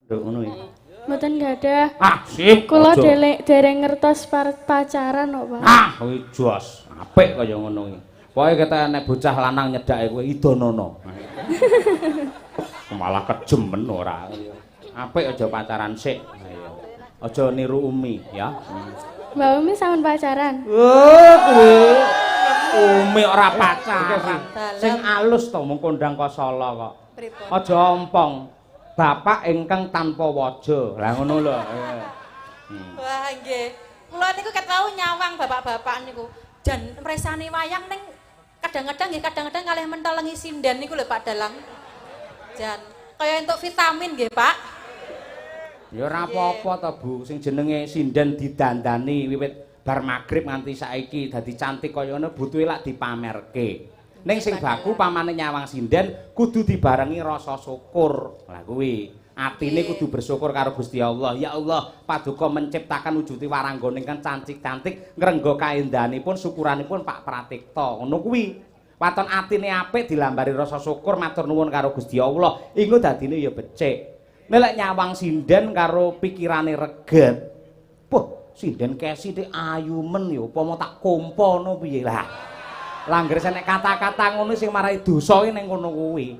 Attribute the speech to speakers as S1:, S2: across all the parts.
S1: Nduk ngono iki.
S2: Mboten gadah.
S1: Ah, sip.
S2: Kula
S1: Aja.
S2: dereng ngertos pacaran kok, Pak.
S1: Ah, kuwi jos. Apik kaya ngono iki. Pokoke ketok nek bocah lanang nyedhake kowe idonono. Malah kejem men ora. Apik aja pacaran sik. Ayo. Aja niru Umi ya.
S2: Mbak Umi sampun pacaran.
S1: Oh, kuwi Umi ora pacaran. Sing alus to mung kondang kosala kok.
S3: Pripun?
S1: Aja ompong. Bapak ingkang tanpa waja. Lah ngono lho.
S3: Wah, nggih. Kula niku ket wau nyawang bapak-bapak niku. Jan mresani wayang ning kadang-kadang nggih kadang-kadang kalih mentelengi sinden niku lho Pak Dalang. Jan kaya entuk vitamin nggih, Pak.
S1: Ya ora apa-apa to, Bu. Sing jenenge sinden didandani wiwit bar magrib nganti saiki dadi cantik kaya ngono butuhe lak dipamerke. Ning sing baku pamane nyawang sinden kudu dibarengi rasa syukur. Lah kuwi atine kudu bersyukur karo Gusti Allah. Ya Allah, paduka menciptakan wujude waranggana ingkang cantik-cantik ngrengga kaendahanipun syukuranipun Pak Pratikto. Ngono kuwi. Waton atine apik dilambari rasa syukur matur nuwun karo Gusti Allah. Iku dadine ya becik. Nek lek nyawang sinden karo pikirane reget. Puh, sinden kesi dik ayu men ya upama tak kompo ngono piye lah. Langger nek kata-kata ngono sing marai dosa ki ning kono kuwi.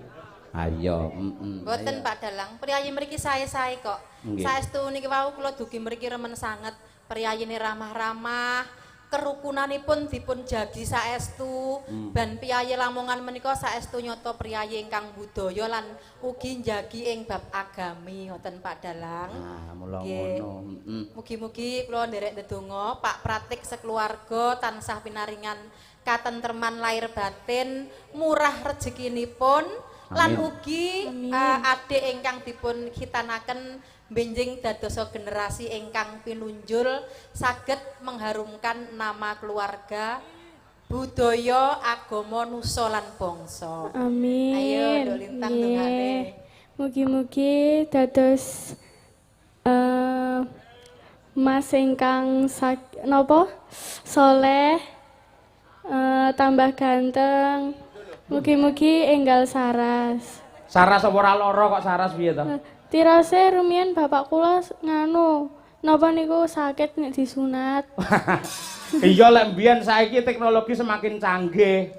S1: Ayo, heeh.
S3: Mboten Pak Dalang, priyayi mriki sae-sae kok. Saestu niki wau kula dugi mriki remen sanget. Priyayine ramah-ramah, kerukunanipun dipun jagi saestu. Ban piyayi Lamongan menika saestu nyata priyayi ingkang budaya lan ugi njagi ing bab agami ngoten Pak Dalang.
S1: Ah, mula ngono. Heeh.
S3: Mugi-mugi kula nderek ndedonga Pak Pratik sekeluarga tansah pinaringan katentreman lahir batin, murah rezekinipun lan ugi adik ingkang dipun khitanaken benjing dadosa generasi ingkang pinunjul saged mengharumkan nama keluarga, budaya, agama, nusa lan bangsa.
S2: Amin.
S3: Ayo, Nduk Lintang dongane.
S2: Mugi-mugi dados mas ingkang napa? Soleh, tambah ganteng. Mugi-mugi enggal saras.
S1: Saras apa ora lara kok saras piye to?
S2: Tirase rumiyin bapak kula nganu, napa niku sakit nek disunat.
S1: Iya lek mbiyen saiki teknologi semakin canggih.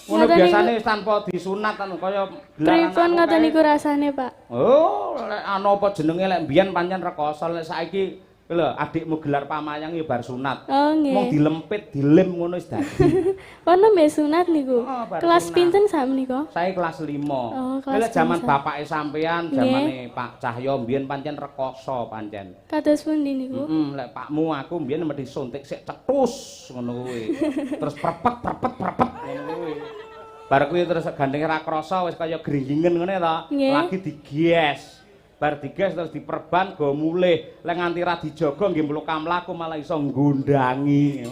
S1: Ngono biasane wis tanpa disunat anu kaya
S2: Pripun ngoten niku rasane, Pak?
S1: Oh, lek anu apa jenenge lek mbiyen pancen rekoso lek saiki lho adikmu gelar pamayang ya bar sunat.
S2: Oh nggih.
S1: Mung dilempit, dilem ngono wis dadi.
S2: Oh nembe sunat niku.
S1: Oh,
S2: kelas pinten sakmenika?
S1: Saya kelas 5.
S2: Oh, kelas
S1: lek jaman bapake sampean, jamane Pak Cahyo mbiyen pancen rekoso pancen.
S2: Kados pundi niku?
S1: Heeh, lek pakmu aku mbiyen mesti suntik sik cetus ngono kuwi. Terus prepet prepet prepet ngono kuwi. Bar kuwi terus gandenge ra krasa wis kaya gringgingen ngene to. Lagi digies. Bar diges terus diperban go mulih. Lek nganti ra dijaga nggih mluka-mlaku malah iso nggundangi.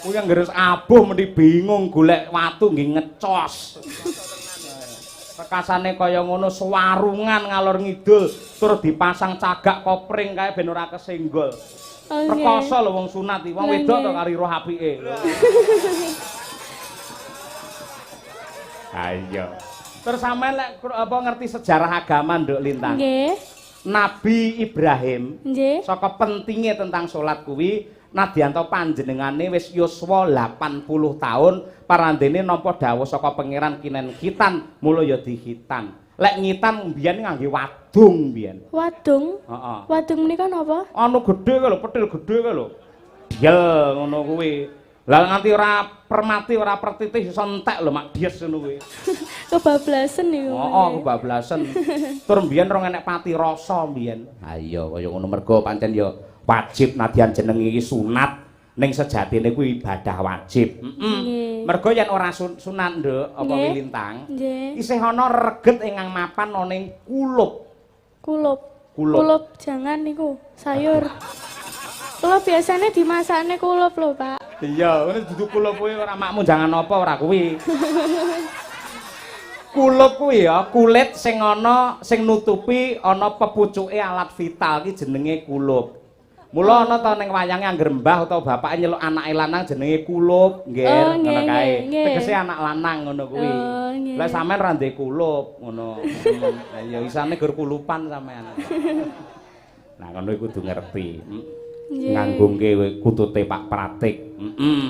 S1: Kuwi anggere abuh mesti bingung golek watu nggih ngecos. Rekasane kaya ngono sewarungan ngalor ngidul tur dipasang cagak kopring kae ben ora kesenggol.
S2: Oh,
S1: Rekoso lho wong sunat iki, wong wedok to karo roh apike. Ayo. Terus sampean lek apa ngerti sejarah agama Nduk Lintang?
S2: Nggih.
S1: Nabi Ibrahim
S2: nggih.
S1: Saka pentinge tentang salat kuwi nadyanto panjenengane wis yuswa 80 tahun parandene nampa dawuh saka pangeran kinen khitan mula ya dikhitan. Lek ngitan mbiyen ngangge wadung mbiyen.
S2: Wadung?
S1: Heeh.
S2: Wadung menika napa?
S1: Anu gedhe kae lho, petil gedhe kae lho. Diel ngono kuwi. Lah nganti ora permati ora pertitih iso entek lho mak dies ngono kuwi.
S2: Kebablasen niku.
S1: Heeh, kebablasen. Tur mbiyen rong enek pati rasa mbiyen. Ha iya kaya ngono mergo pancen ya wajib nadyan jenenge iki sunat ning sejatine kuwi ibadah wajib. Heeh. Mergo yen ora sunat Nduk apa Lintang, isih ana reget ingkang mapan ana ning kulup.
S2: Kulup.
S1: Kulup.
S2: Kulup jangan niku, sayur. Kula biasane dimasakne kulup lho, Pak.
S1: Iya, ngene dudu kulup kuwi ora makmu jangan apa ora kuwi. Kulup kuwi ya kulit sing ana sing nutupi ana pepucuke alat vital ki jenenge kulup. Mula ana ta ning wayange angger mbah utawa bapake nyeluk anake lanang jenenge Kulup, nggih,
S2: Oh,
S1: ngono kae.
S2: nggih.
S1: Tegese anak lanang ngono kuwi.
S2: Oh, nggih.
S1: Lah sampean ra ndek kulup ngono. Lah ya isane gur kulupan sampean. Nah, ngono iku kudu ngerti.
S2: Nggih.
S1: Nganggungke kutute Pak Pratik. Heeh.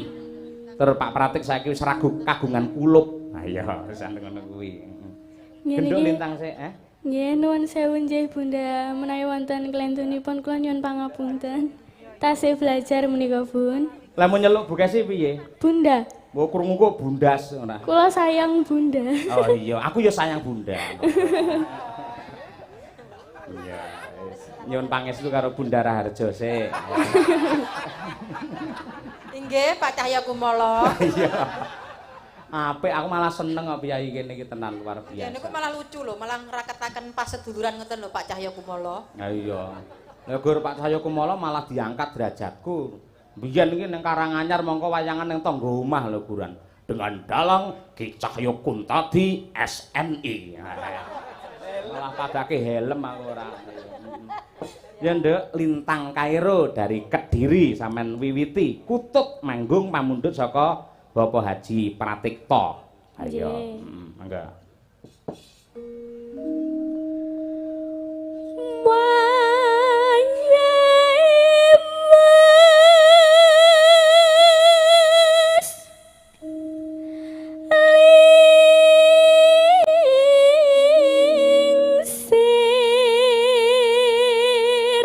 S1: Terus Pak Pratik saiki wis ragu kagungan kulup. Nah iya, isane ngono kuwi.
S2: Nggih
S1: Genduk
S2: niki.
S1: lintang sik, eh.
S2: Nggih, nuwun sewu nggih Bunda, menawi wonten klentunipun kula nyuwun pangapunten. Tasih belajar menika, Bun.
S1: Lah mau nyeluk Bu Kesi piye?
S2: Bunda,
S1: Mbok krungu kok bundas ora.
S2: kula sayang Bunda.
S1: Oh iya, aku ya sayang Bunda. Iya, wis. Nyuwun pangestu karo Bunda Raharjo sik.
S3: Inggih, Pak Cahya Kumolo.
S1: Iya. Apik, aku malah seneng kok piyayi kene iki tenan luar
S3: Ya niku
S1: biasa.
S3: malah lucu lho, malah ngraketaken pas seduluran ngoten lho Pak Cahya Kumolo.
S1: Ha iya. Lah gur Pak Cahya Kumolo malah diangkat derajatku. Biyen iki ning Karanganyar mongko wayangan ning tangga omah lho guran. Dengan dalang Ki Cahya Kuntadi SNI. Malah padake helm aku ora. Ya Nduk, Lintang Kairo dari Kediri sampean wiwiti kutut manggung pamundhut saka Bapak Haji Pratikto. Ayo,
S2: Nggih.
S1: Mangga.
S2: Wayahe mas lingsir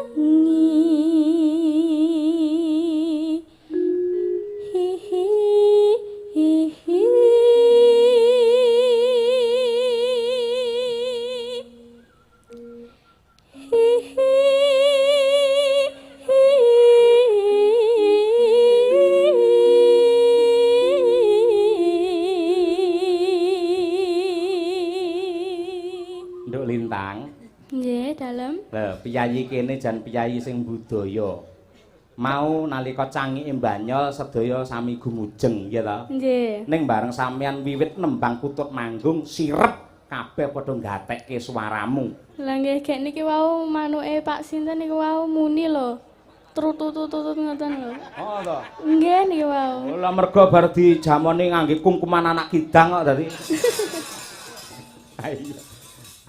S2: wangi hi hi hi hi hi hi hi.
S1: Nduk Lintang.
S2: Nggih, dalem.
S1: Lha piyayi kene jan piyayi sing budaya. Mau nalika cangike Banyol sedaya sami gumujeng, ya ta?
S2: Nggih.
S1: Ning bareng sampean wiwit nembang kutut manggung sirep kabeh padha gatekke suaramu.
S2: Lah nggih gek niki wau manuke Pak sinten niku wau muni lho. Trutututut ngoten lho.
S1: Oh to.
S2: Nggih niki wau.
S1: Lah mergo bar dijamoni ngangge kungkuman anak kidang kok dadi. Ayo.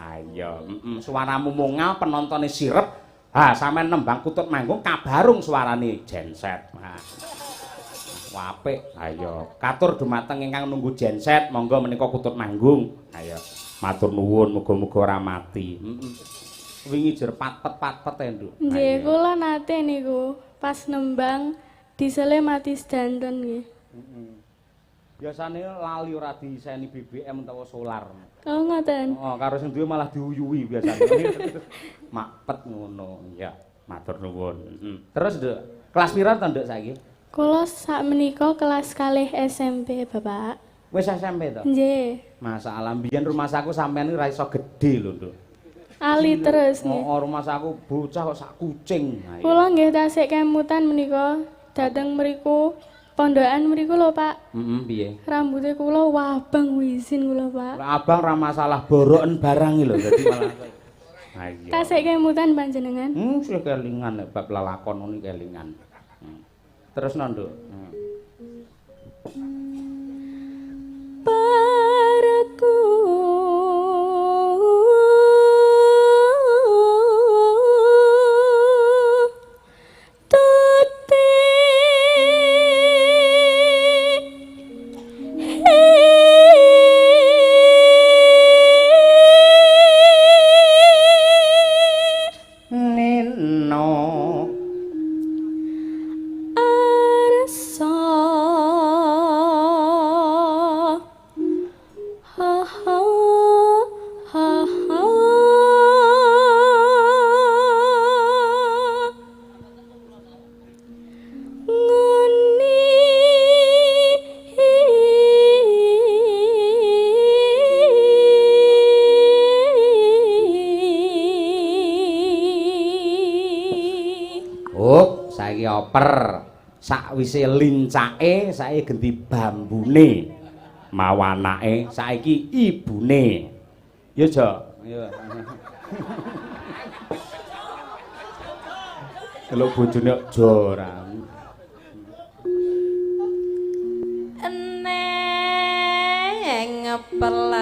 S1: Ayo, suaramu mungal penontone sirep. Ha, sampean nembang kutut manggung kabarung suarane genset. Ha. Apik. Ayo, katur dumateng ingkang nunggu genset, monggo menika kutut manggung. Ayo, matur nuwun muga-muga ora mati. Wingi jer patpet-patpet e, Nduk.
S2: Nggih,
S1: Ayo.
S2: kula nate niku pas nembang diesele mati sedanten nggih.
S1: Biasane lali ora diiseni BBM utawa solar.
S2: Oh ngoten.
S1: Oh, karo sing duwe malah diuyuwi biasane. Makpet ngono. Ya, matur nuwun. Terus, Nduk, kelas pira to, Nduk, saiki?
S2: Kula sakmenika kelas kalih SMP, Bapak.
S1: Wis SMP to?
S2: Nggih.
S1: Masalah mbiyen rumahsaku sampean iki ora iso gedhe lho, Nduk.
S2: Ali terus nggih.
S1: Oh, rumahsaku bocah kok sak kucing. Ayo.
S2: Kula nggih tasik kemutan menika dateng mriku pondokan mriku lho, Pak.
S1: Heeh, piye?
S2: Rambutnya kula wabang wisin kula, Pak.
S1: Lah abang ra masalah boroken barang iki lho, dadi malah. Ayo.
S2: Tasik kemutan panjenengan.
S1: Sih kelingan nek bab lelakon ngono kelingan. Terus no, Nduk.
S2: Paraku tute
S1: Nino
S2: arsa ha ha ha ha nguni
S1: Hop, saiki oper. Sakwise lincake saiki genti bambune. Mawanake saiki ibune. Ya, Jo. Ya. Delok bojone kok jo ora.
S3: Neng pelang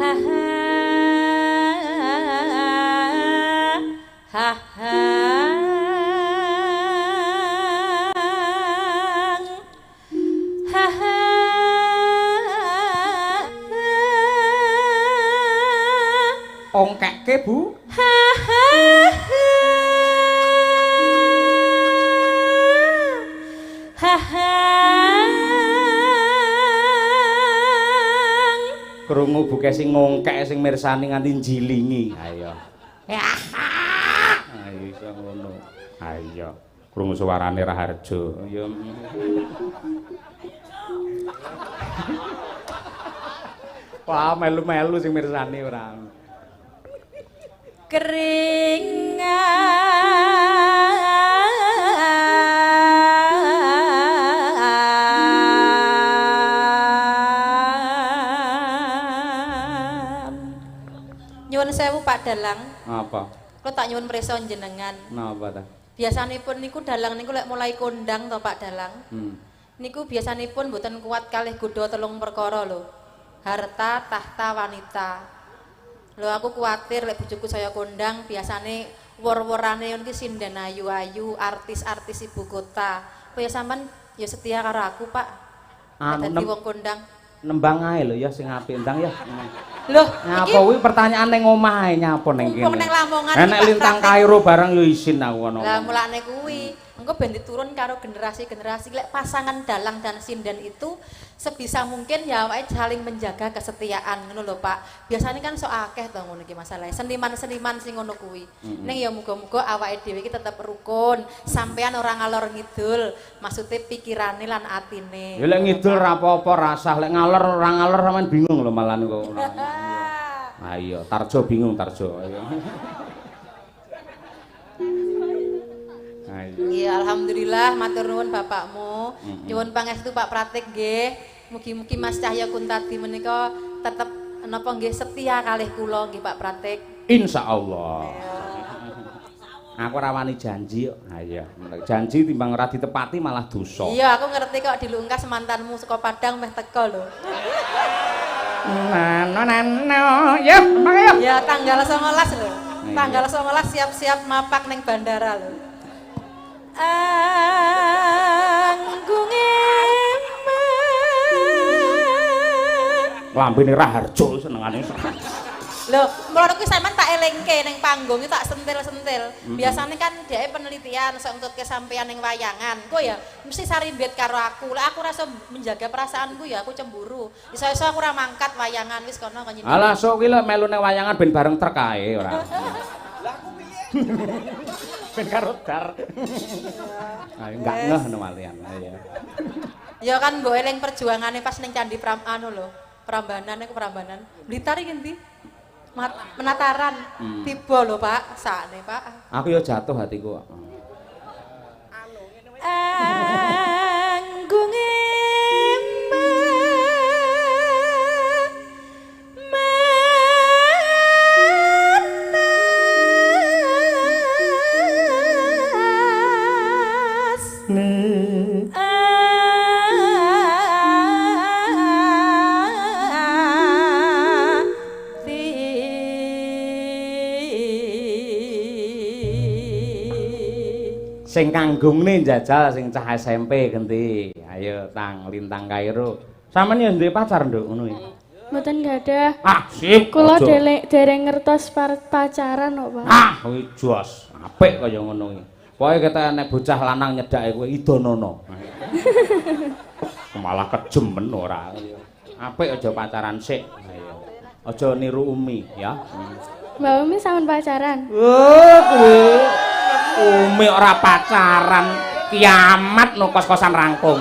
S3: ha ha ha ha ha ha.
S1: Ongkekke, Bu.
S3: Ha ha ha ha.
S1: Krungu buke sing ngongkek sing mirsani nganti njilingi. Ayo. Ayo iso ngono. Ayo. Krungu suarane Raharjo. Ya. Wah, melu-melu sing mirsani ora.
S3: Keringan nyuwun sewu Pak Dalang.
S1: Apa?
S3: Kula tak nyuwun prisa jenengan.
S1: Napa ta?
S3: Biasanipun niku dalang niku lek mulai kondang to Pak Dalang. Niku biasanipun mboten kuat kalih godha telung perkara lho. Harta, tahta, wanita. Lho aku kuwatir lek bojoku saya kondang biasane wor-worane ngono ki sinden ayu-ayu, artis-artis ibu kota. Kaya sampean ya setia karo aku, Pak.
S1: Anu
S3: Dadi wong kondang.
S1: Nembang ae lho ya sing apik ndang ya.
S3: Loh,
S1: nyapa kuwi pertanyaan ning omah ae nyapa ning kene.
S3: Mumpung ning Lamongan
S1: enek lintang Kairo barang yo isin aku ngono.
S3: Lah mulane kuwi, engko ben diturun karo generasi-generasi lek pasangan dalang dan sinden itu sebisa mungkin ya awake saling menjaga kesetiaan ngono lho Pak. Biasane kan sok akeh to ngono iki masalahe. Seniman-seniman sing ngono kuwi. Ning ya muga-muga awake dhewe iki tetep rukun, sampean ora ngalor ngidul, maksude pikirane lan atine.
S1: Ya lek ngidul ra apa-apa rasah, lek ngalor ora ngalor sampean bingung lho malan kok. Ayo, Tarjo bingung Tarjo. Ayo.
S3: Iya, alhamdulillah matur nuwun bapakmu. Nyuwun pangestu Pak Pratik nggih. Mugi-mugi Mas Cahya Kuntadi menika tetep napa nggih setia kalih kula nggih Pak Pratik.
S1: Insyaallah. Aku ora wani janji kok. Ha iya, janji timbang ora ditepati malah dosa.
S3: Iya, aku ngerti kok dilungkas mantanmu saka Padang meh teko lho.
S1: Nano nano, ya, ya.
S3: Ya tanggal 19 lho. Tanggal 19 siap-siap mapak ning bandara lho. Anggunge
S1: lambene Raharjo senengane.
S3: Lho, mulane kuwi sampean tak elingke ning panggung tak sentil-sentil. Biasane kan dhek penelitian sok ngentutke sampean ning wayangan. Kok ya mesti sarimbit karo aku. Lah aku rasa menjaga perasaanku ya aku cemburu. Iso-iso aku ora mangkat wayangan wis kono kok nyindir.
S1: Alah sok kuwi lek melu ning wayangan ben bareng trek ae ora.
S4: Lah aku piye?
S1: Ben karo dar. Ayo enggak ngeh no malian. Ayo.
S3: Ya kan mbok eling perjuangane pas ning Candi Pram anu lho. Prambanan iku Prambanan. Blitar iki endi? Menataran. Tiba lho Pak, sakne Pak.
S1: Aku ya jatuh hatiku.
S3: Anggunge manas
S1: Sing kanggungne njajal sing cah SMP genti. Ayo tang lintang Kairo. Sampeyan ya duwe pacar nduk ngono iki.
S2: Mboten gadah.
S1: Ah, sip.
S2: Kula dereng ngertos pacaran kok, Pak.
S1: Ah, kuwi jos. Apik kaya ngono iki. Pokoke ketok nek bocah lanang nyedhake kowe idonono. Malah kejem men ora. Apik aja pacaran sik. Ayo. Aja niru Umi ya.
S2: Mbak Umi sampun pacaran.
S1: Oh, kuwi Umi ora pacaran, kiamat no kos-kosan rangkung.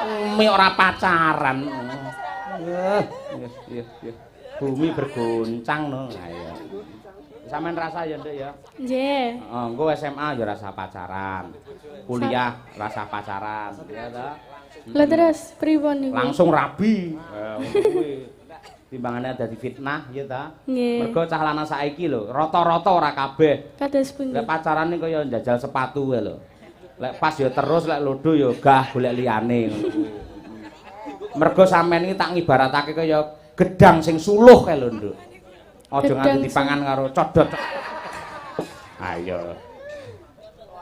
S1: Umi ora pacaran. Iya, iya, iya. Bumi bergoncang no. Ayo. Sampeyan rasa ya, Nduk ya.
S2: Nggih.
S1: Heeh, engko SMA ya rasa pacaran. Kuliah rasa pacaran, ya ta?
S2: Lah terus pripun niku?
S1: Langsung rabi. Ngono kuwi. Timbangane dadi fitnah ya ta?
S2: Nggih.
S1: Mergo cah lanang saiki lho, rata-rata ora kabeh.
S2: Kados pundi?
S1: Lek pacaran iki kaya njajal sepatu wae lho. Lek pas ya terus, lek lodo ya gah golek liyane ngono kuwi. Mergo sampean iki tak ngibaratake kaya gedang sing suluh kae lho, Nduk. Aja nganti dipangan karo codot. Ayo.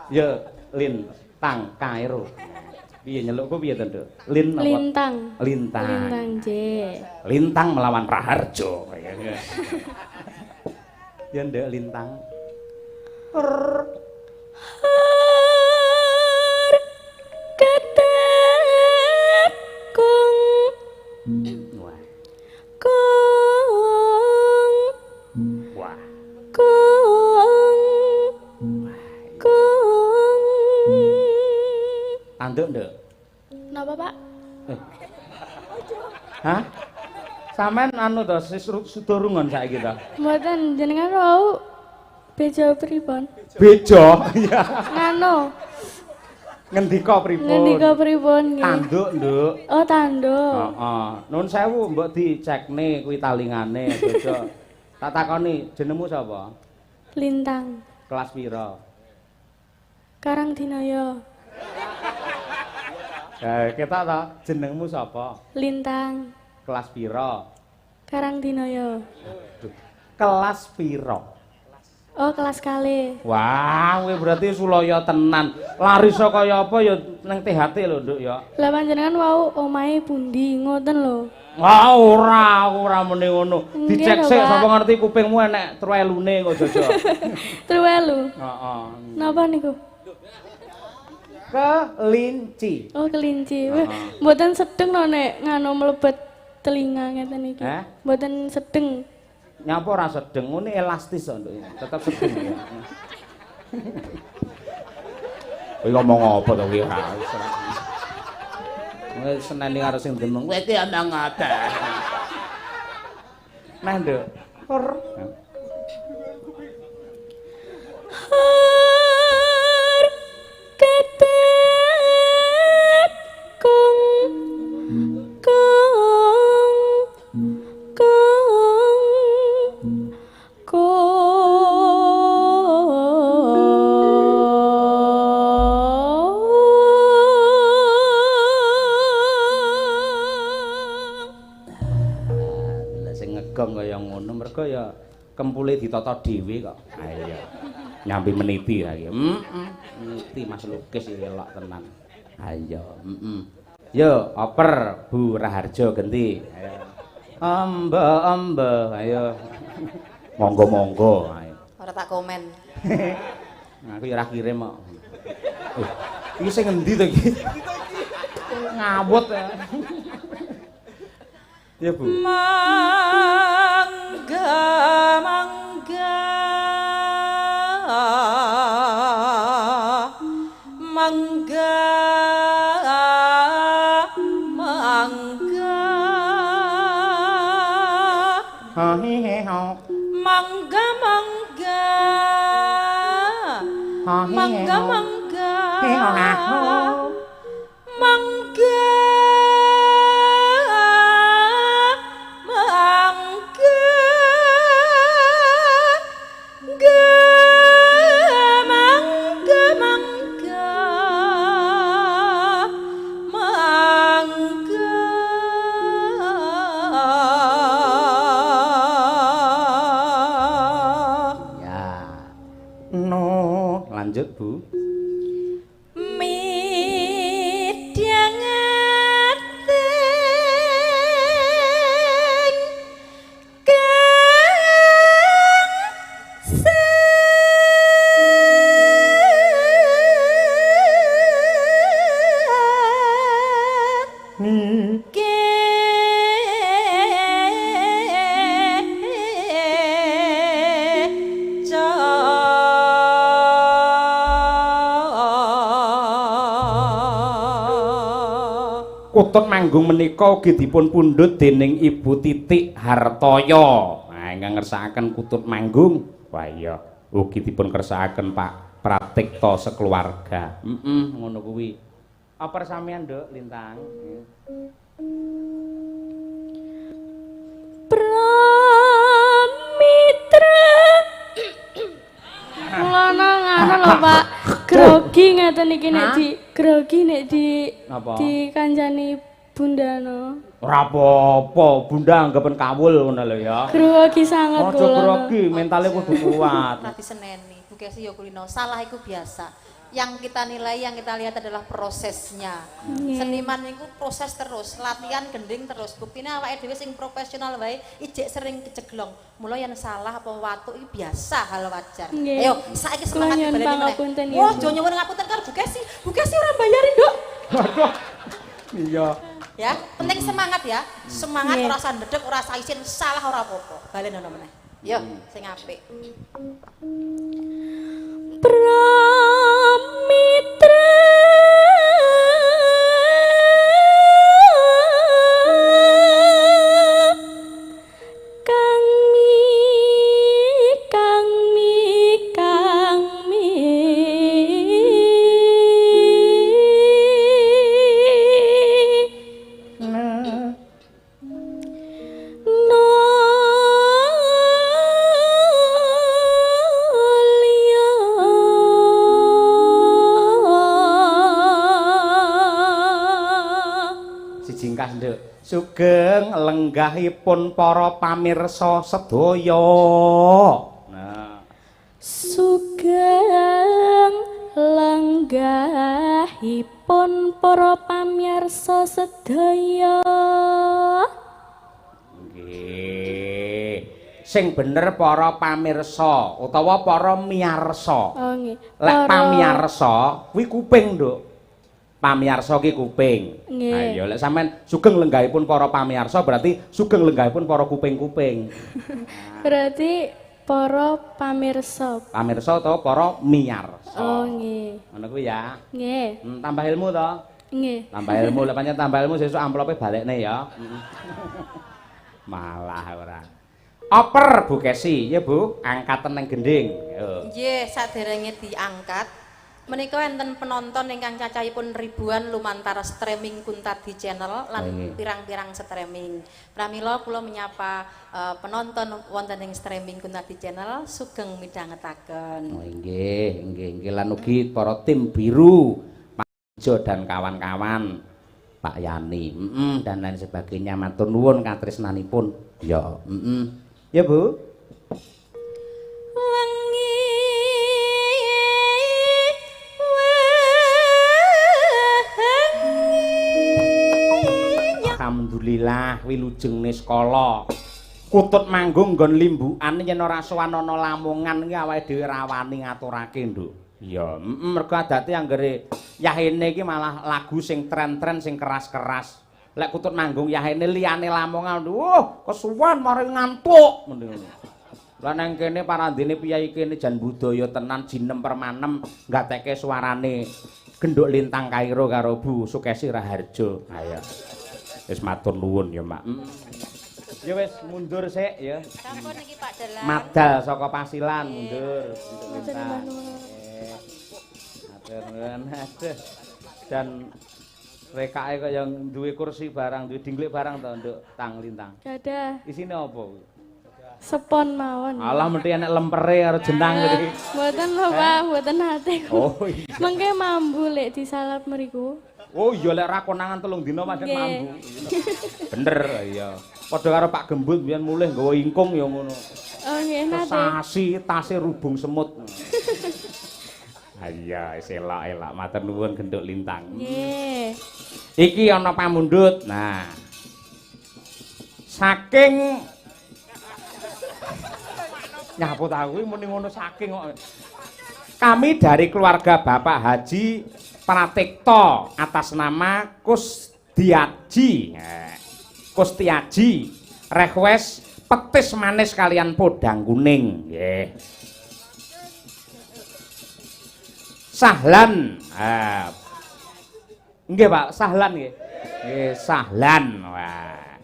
S1: Ya, Lin, tang kaero. Piye nyelukku piye to, Nduk? Lin apa?
S2: Lintang.
S1: Lintang.
S2: Lintang, nggih.
S1: Lintang melawan Raharjo. Ya, Nduk, Lintang.
S2: Kung.
S1: Wah.
S2: Kung.
S1: Wah.
S2: Kung. Kung.
S1: Tanduk, Nduk.
S2: Napa, Pak?
S1: Hah? Sampeyan anu to suda rungon saiki to?
S2: Mboten, jenengan wau bejo pripun?
S1: Bejo. Iya.
S2: Nganu.
S1: Ngendika pripun?
S2: Ngendika pripun nggih?
S1: Tanduk, Nduk.
S2: Oh, tanduk.
S1: Heeh. Nuwun sewu mbok dicekne kuwi talingane bejo. Tak takoni jenengmu sapa?
S2: Lintang.
S1: Kelas pira?
S2: Karang Dinaya.
S1: Ketok to, jenengmu sapa?
S2: Lintang.
S1: Kelas pira?
S2: Karang Dinaya.
S1: Aduh. Kelas pira?
S2: Oh, kelas kali.
S1: Wah, kowe berarti sulaya tenan. Laris kaya apa ya nang THT lho, Nduk ya.
S2: Lah panjenengan wau omahe pundi ngoten lho.
S1: Wah, ora, aku ora muni ngono. Dicek sik
S2: Pak.
S1: sapa ngerti kupingmu enek truelune kok jojo.
S2: Truwelu.
S1: Heeh.
S2: Napa niku?
S1: Kelinci.
S2: Oh, kelinci. Wah, mboten sedeng no nek nganu mlebet telinga ngeten iki.
S1: Eh?
S2: Mboten sedeng.
S1: Nyapa ora sedeng, ngene elastis kok, Nduk. Tetep sedeng ya. Kowe ngomong apa to kuwi ora? Kowe seneni karo sing demeng. Kowe iki omong apa? Nah, Nduk. Kur.
S2: Har ketet kung kung kung kung.
S1: Lah sing ngegong kaya ngono mergo ya kempule ditata dhewe kok. Ayo. Nyambi meniti saiki. Heeh. Meniti Mas Lukis iki elok tenan. Ayo, heeh. Yo, oper Bu Raharjo genti. Ayo. Amba amba, ayo. Monggo-monggo, ayo.
S3: Ora tak komen.
S1: Aku ya ora kirim kok. Iki sing ngendi to iki? Ngawut ya. Ya, Bu.
S3: Mangga mangga mangga mangga
S1: Ha hi he ho.
S3: mangga mangga
S1: Ha hi he
S3: mangga
S1: ho.
S3: mangga
S1: He ho ha ho.
S3: mangga mangga ga mangga mangga mangga.
S1: Ya. No, lanjut, Bu.
S3: Midhangating kang
S1: Ni. Kutut manggung menika ugi dipun pundhut dening Ibu Titik Hartoyo. Nah, ingkang ngersakaken kutut manggung Wah iya, ugi dipun kersakaken Pak Pratikto sekeluarga. Heeh, ngono kuwi. Apa sampeyan, Nduk Lintang?
S2: Pramitra. Kula ngono lho, Pak. Grogi ngaten iki nek di grogi nek di di kancani Bunda no.
S1: Ora apa-apa, Bunda anggapen kawul ngono lho ya.
S2: Grogi sangat
S1: kula. Aja grogi, mentale kudu kuat.
S3: Ora diseneni, Bu Kesi ya kulino. Salah iku biasa. Yang kita nilai, yang kita lihat adalah prosesnya. Seniman itu proses terus, latihan gending terus. Buktinya awake dhewe sing profesional wae ijek sering keceglong. Mula yen salah apa watuk iki biasa, hal wajar. Ayo, saiki semangat dibaleni meneh. Wah, aja nyuwun ngapunten karo Bu Kesi. Bu Kesi ora bayarin, Nduk.
S1: Waduh. Iya.
S3: Ya, penting semangat ya. Semangat ora usah ndedek, ora usah isin, salah ora apa-apa. Balenono meneh. Yo, sing apik.
S2: Pramitra kang mi kang mi kang mi
S1: Sugeng lenggahipun para pamirsa sedaya. Nah,
S2: sugeng lenggahipun para pamirsa sedaya.
S1: Nggih. Sing bener para pamirsa utawa para miyarsa.
S2: Oh nggih.
S1: Lek pamiyarsa kuwi kuping, Nduk. Pamiyarsa ki kuping.
S2: Nggih.
S1: Ayo lek sampean sugeng lenggahipun para pamiyarsa berarti sugeng lenggahipun para kuping-kuping.
S2: Berarti para pamirsa.
S1: Pamirsa utawa para miyarsa.
S2: Oh nggih.
S1: Ngono kuwi ya.
S2: Nggih.
S1: Tambah ilmu to?
S2: Nggih.
S1: Tambah ilmu, lek pancen tambah ilmu sesuk amplope balekne ya. Malah ora. Oper Bu Kesi, ya Bu, angkaten nang gending.
S3: Nggih, saderenge diangkat menika enten penonton ingkang cacahipun ribuan lumantar streaming Kuntadi Channel lan pirang-pirang streaming. Pramila kula menyapa penonton wonten ing streaming Kuntadi Channel sugeng midhangetaken.
S1: Oh nggih, nggih, nggih lan ugi para tim biru, Pak Jo dan kawan-kawan, Pak Yani, dan lain sebagainya. Matur nuwun katresnanipun. Ya, Ya Bu. Alhamdulillah wilujeng niskala. Kutut manggung nggon limbukan yen ora sowan ana Lamongan iki awake dhewe rawani ngaturake, Nduk. Iya, mergo adate anggere yahene iki malah lagu sing tren-tren sing keras-keras. Lek kutut manggung yahene liyane Lamongan, wah, kesuwen mari ngantuk mending ngono. Lah nang kene parandene piyayi kene jan budaya tenan jinem permanem nggateke suarane Genduk Lintang Kairo karo Bu Sukesi Raharjo. Ayo. Wis matur nuwun ya, Mak. Ya wis mundur sik ya.
S3: Sampun iki Pak Dalang.
S1: Madal saka Pasilan mundur. Lintang. Matur nuwun. Aduh. Dan rekake kaya duwe kursi barang, duwe dingklik barang to, Nduk Tang Lintang.
S2: Dadah.
S1: Isine apa?
S2: Sepon mawon.
S1: Alah mesti enek lempere karo jenang iki.
S2: Mboten lho, Pak, mboten nate.
S1: Oh iya.
S2: Mengke mambu lek disalap mriku.
S1: Oh iya lek ra konangan 3 dina pancen mambu. Bener iya. Padha karo Pak Gembut biyen mulih nggawa ingkung ya ngono.
S2: Oh nggih nate.
S1: Sasi tase rubung semut. Iya wis elok-elok matur nuwun Genduk Lintang.
S2: Nggih.
S1: Iki ana pamundhut. Nah. Saking nyaput aku muni ngono saking kok. Kami dari keluarga Bapak Haji Pratikto atas nama Kustiaji. Kustiaji request petis manis kalian podang kuning. Nggih. Sahlan. Nggih Pak, Sahlan nggih. Nggih, Sahlan. Wah.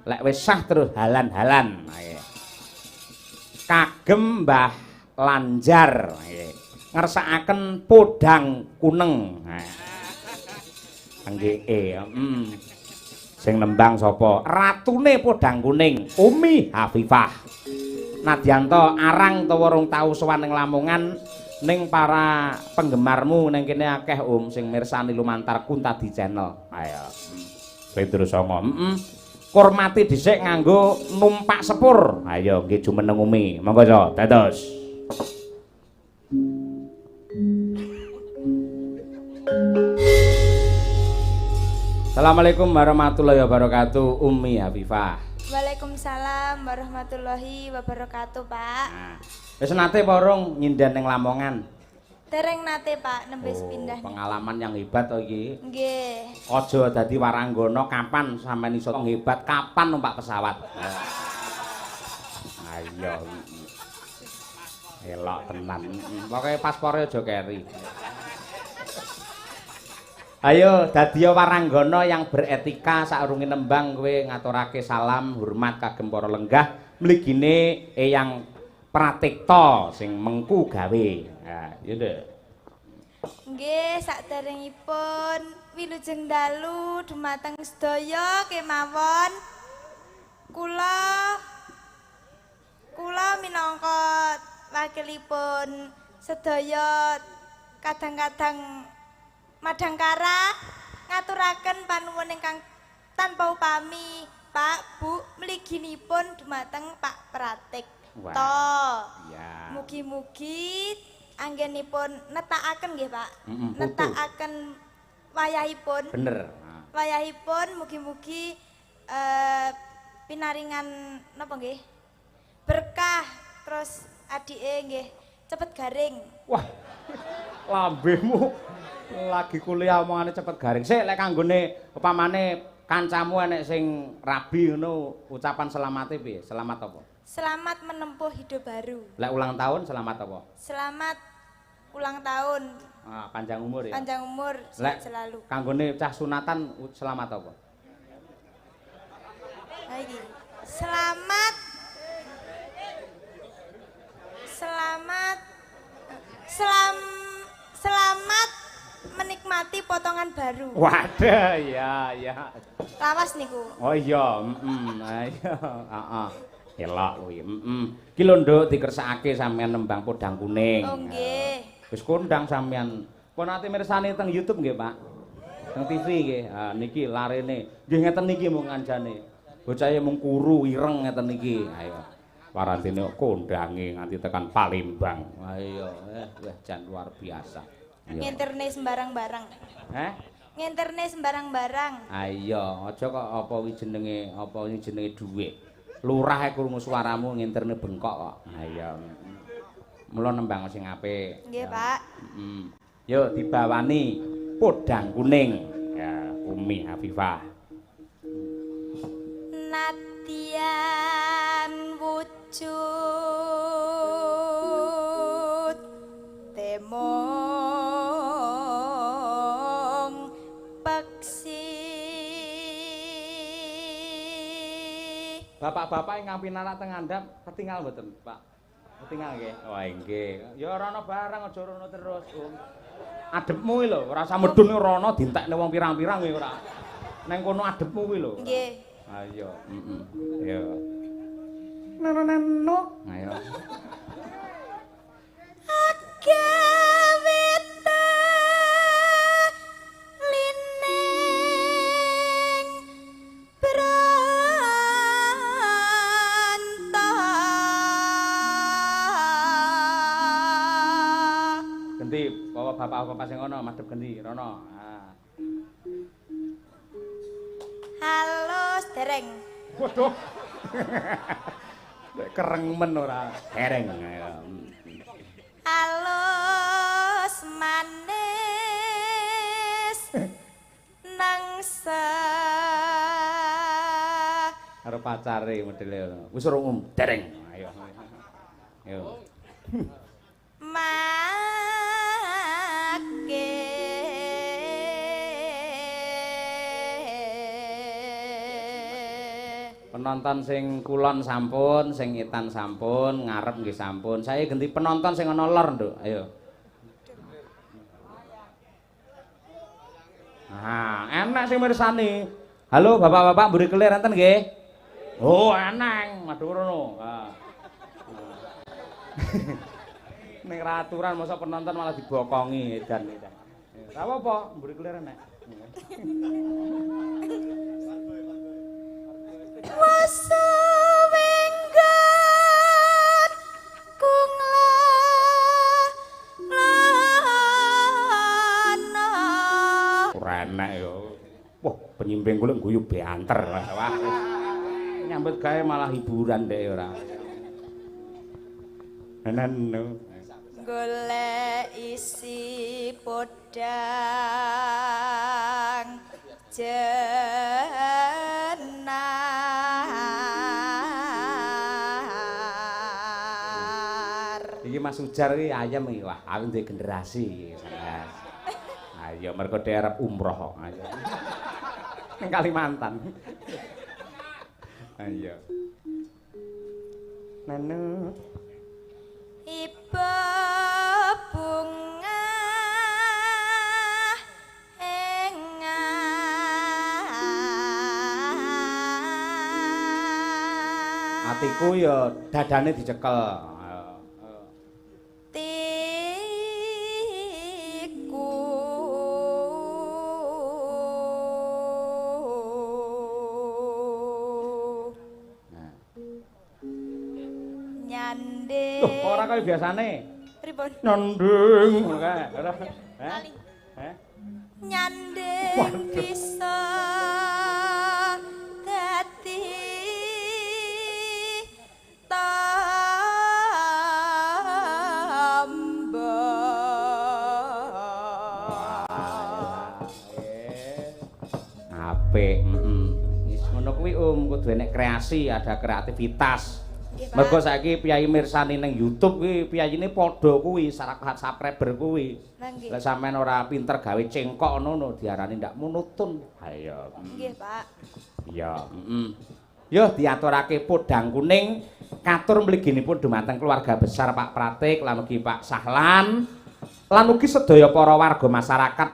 S1: Lek wis sah terus halan-halan. Nggih. Kagem Mbah Lanjar nggih. Ngersakaken podang kuneng. Nggih, Sing nembang sapa? Ratune Podang Kuning, Umi Hafifah. Nadyanto arang utawa rong tau sowan ning Lamongan, ning para penggemarmu ning kene akeh Om sing mirsani lumantar Kuntadi Channel. Ayo. Slendro Sanga. Hormati dhisik nganggo numpak sepur. Ayo nggih jumeneng Umi. Monggo so, dados. Assalamualaikum warahmatullahi wabarakatuh, Umi Hafifah.
S5: Waalaikumsalam warahmatullahi wabarakatuh, Pak.
S1: Nah, wis nate apa urung nyinden ning Lamongan?
S5: Dereng nate, Pak, nembe sepindah.
S1: Pengalaman yang hebat to iki.
S5: Nggih.
S1: Aja dadi waranggana, kapan sampean iso hebat, kapan numpak pesawat. Ayo. Elok tenan. Pokoke paspore aja keri. Ayo dadi waranggana yang beretika saurunge nembang kowe ngaturake salam hormat kagem para lenggah mligine Eyang Pratikta sing mengku gawe. Ha, iya Nduk.
S5: Nggih, saderengipun wilujeng dalu dumateng sedaya kemawon. Kula minangka wakilipun sedaya kadang-kadang Madangkara ngaturaken panuwun ingkang tanpa upami Pak Bu mliginipun dumateng Pak Pratikta.
S1: Iya.
S5: Mugi-mugi anggenipun netakaken nggih Pak. Netakaken wayahipun.
S1: Bener.
S5: Wayahipun mugi-mugi pinaringan napa nggih? Berkah terus adike nggih cepet garing.
S1: Wah. Lambemu lagi kuliah omongane cepet garing. Sik lek kanggone upamane kancamu enek sing rabi ngono, ucapan selamate piye? Selamat apa?
S5: Selamat menempuh hidup baru.
S1: Lek ulang tahun selamat apa?
S5: Selamat ulang tahun.
S1: Ah, panjang umur ya.
S5: Panjang umur, sehat selalu.
S1: Kanggone cah sunatan selamat apa?
S5: Lagi. Selamat. Selamat. Selamat menikmati potongan baru.
S1: Waduh, ya, ya.
S5: Lawas niku.
S1: Oh iya, ayo, heeh. Elok kuwi, Ki lho Nduk dikersakake sampean nembang Podang Kuning.
S5: Oh nggih.
S1: Wis kondang sampean. Pun nate mirsani teng YouTube nggih, Pak. Teng TV nggih. Ha niki larene. Nggih ngeten niki mung ngancane. Bocahe mung kuru ireng ngeten niki. Ayo. Warantine kondange nganti tekan Palembang. Ayo, wah jan luar biasa.
S5: Ngenterne sembarang barang.
S1: Heh?
S5: Ngenterne sembarang barang.
S1: Ayo, aja kok apa kuwi jenenge, apa kuwi jenenge dhuwit. Lurah e krungu suaramu ngenterne bengkok kok. Ayo. Mula nembang sing apik.
S5: Nggih, Pak.
S1: Heeh. Yo dibawani Podang Kuning. Ya, Umi Hafifah.
S5: Nadyan wujud temong peksi.
S1: Bapak-bapak ingkang pinarak teng ngandhap ketinggal mboten, Pak? Ketinggal nggih. Wah, nggih. Ya ora ana barang aja rono terus, Om. Adepmu iki lho, ora usah medun rono dientekne wong pirang-pirang kuwi ora. Neng kono adepmu kuwi lho.
S5: Nggih.
S1: Ayo, heeh. Yo. Nano. Ayo.
S5: Agawe lining branta.
S1: Genti, bawa bapak-bapak sing ngono madhep genti rono. Ah.
S5: Halus dereng.
S1: Waduh. Nek kereng men ora. Dereng.
S5: Halus manis nangsa
S1: karo pacare modele ngono. Wis ora umum dereng. Ayo. Ayo.
S5: Make
S1: Penonton sing kulon sampun, sing etan sampun, ngarep nggih sampun. Saya ganti penonton sing ana lor, Nduk. Ayo. Nah, enak sing mirsani. Halo bapak-bapak mburi kelir enten nggih? Oh, eneng, madhep rono. Ha. Ning ra aturan masa penonton malah dibokongi edan edan. Ora apa-apa, mburi kelir enek.
S5: Wasuwenggan kung lana.
S1: Ora enek yo. Wah, penyimbing kula guyu banter. Wah. Nyambut gawe malah hiburan dek ora. Enen.
S5: Golek isi podang jenar.
S1: Iki Mas Ujar iki ayem iki. Wah, aku duwe generasi iki. Ayo mergo dhek arep umroh kok. Ayo. Ning Kalimantan. Ayo. Nanu.
S5: Ibu bunga engan.
S1: Atiku ya dadane dicekel.
S5: Tiku.
S1: Nah.
S5: Nyanding.
S1: Loh, kok ora kaya biasane?
S5: Pripun?
S1: Nyanding ngono kae. Ora. Heh? Heh?
S5: Nyanding bisa dadi tamba.
S1: Apik, heeh. Wis ngono kuwi kudu enek kreasi, ada kreativitas. Mergo saiki piyayi mirsani ning YouTube kuwi piyayine padha kuwi subscriber kuwi. Lek sampean ora pinter gawe cengkok ngono diarani ndak monoton. Ayo.
S5: Nggih, Pak.
S1: Iya, heeh. Yo diaturake podang kuning katur mliginipun dumateng keluarga besar Pak Pratik lan ugi Pak Sahlan lan ugi sedaya para warga masyarakat.